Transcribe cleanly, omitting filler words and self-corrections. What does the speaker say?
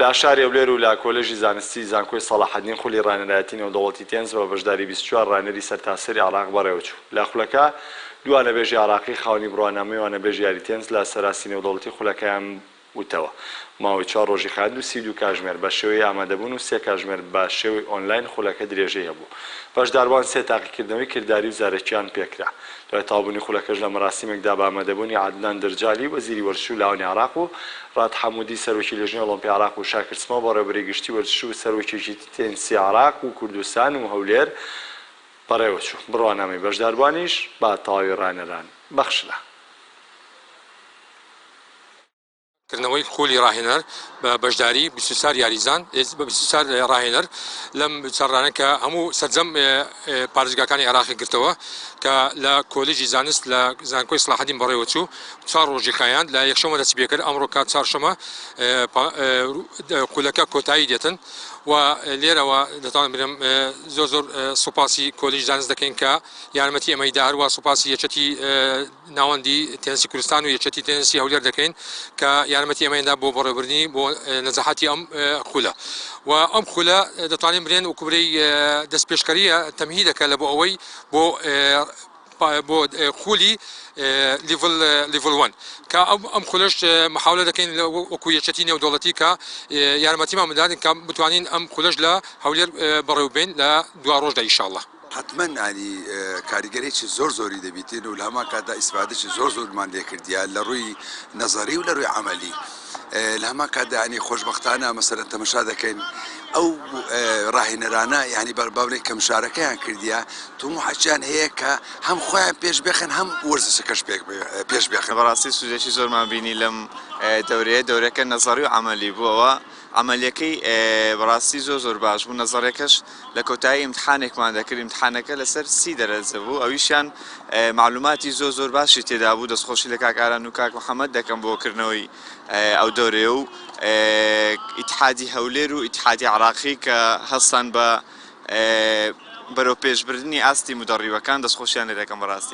لە شاری هەولێر و لە کۆلێژی زانستی زانکۆی سەڵاحەدین خولی ڕاهێنەرایەتی نێودەوڵەتی تێنس بە بەشداری 24 ڕاهێنەری سەرتاسەری عێراق بەڕێوەچوو. لە خولەکە دوو وانەبێژی عێراقی خاوەنی بڕوانامەی وانەبێژی یاری تێنس لە سەراستی نێودەوڵەتی خولەکەیان وتەوە. ماوەی چوار ڕۆژی خایاند و 32 کاژمێر بە شێوەی ئامادەبوون و سێ کاژمێر بە شێوەی ئۆنلاین خولەکە درێژەی هەبوو. بەشداربووان سێ تاقیکردنەوەی کرداری و زارەکییان پێکرا. دوای تەواوبوونی خولەکەش لە مەراسیمێکدا بە ئامادەبوونی عەدنان درجالی وەزیری وەرزش و لاوانی عێراق و ڕاد حەمودی سەرۆکی لێژنەی ئۆڵۆمپی عێراق و شاکر سماو بەڕێوەبەری گشتی وەرزش و سەرۆکی یەکێتی تێنسی عێراق و کوردستان و هەولێر بەڕێوەچوو. بڕوانامەی بەشداربووانیش بە تەواوی ڕاهێنەران بەخشرا. کردنەوەی خولی ڕاهێنەر بە بەشداری 24 یاریزان بە 24 ڕاهێنەر لەم چاڕانە کە هەموو سەرجەم پارێزگاکانی عێراقی گرتەوە کە لە کۆلیژی زانست لە زانکۆی سڵاحەدین بەڕێوەچوو چوار ڕۆژی خایاند لە یەکشەمە دەستی پێکرد ئەمڕۆ کات چوارشەمە خولەکە کۆتایی دێتن و لێرەوە دەتوانم بڵێم زۆر زۆر سوپاسی کۆلیژ زانست دەکەین کە یارمەتی ئەمەی دا هەروە سوپاسی یەکێتی ناوەندی تێنسی کوردستان و یەکێتی تێنسی هەولێر دەکەین کە یارمەتی ئێمەیان بۆ بەڕێوەبردنی بۆ نەجاحەتی ئەم خولە و ئەم خولە دەتوانین بلێن وەکو برەی دەستپێشکەریە تەمهیدەکە لە بۆ ئەوەی بۆ بۆ خولی level level 1 کە ئەم خولەش محاولە دەکەین وەکو یەکێتی نێودەوڵەتی کە یارمەتیمان بدات کە بتوانین ئەم خولەش لە هەولێر بەڕێوبین لە دوا ڕۆژدا ئیشاڵڵا. حەتمەن یانی کاریگەریی زۆر زۆری دەبیتین و لە هەمان کاتدا ئیسفادەی زۆر زۆرمان لێکردیە لە ڕووی نەزەری و لە ڕووی عەمەلی لە هەمان کاتدا یانی خۆشبەختانە مەسەلەن تەمەشا دەکەین ئەو ڕاهێنەرانە یانی بەرباونێک کە مشارەکەیان کردیە تموحەکیان هەیە کە هەم خۆیان پێش بێخن هەم وەرزشەکەش پێش بێخن. بەڕاستی سوودێکی زۆرمان بینی لەم دەورەیە، دەورەکە نەزەری و عەمەلی بووەوە. عەمەلیەکەی بەڕاستی زۆر زۆر باش بوو نەزەڕیەکەش لە کۆتایی ئیمتحانێکمان دەکرد ئیمتحانەکە لەسەر 30 دەرەجە بوو ئەویشیان معلوماتی زۆر زۆر باشی تێدا بوو دەستخۆشی لە کاک ئاران و کاک محەممەد دەکەم بۆ کردنەوەی ئەو دەورەیە و ئیتحادی هەولێر و ئیتحادی عراقی کە هەستان بە بەرەو پێشبردنی ئاستی مدەڕیوەکان دەستخۆشیان لێ دەکەم بەڕاستی.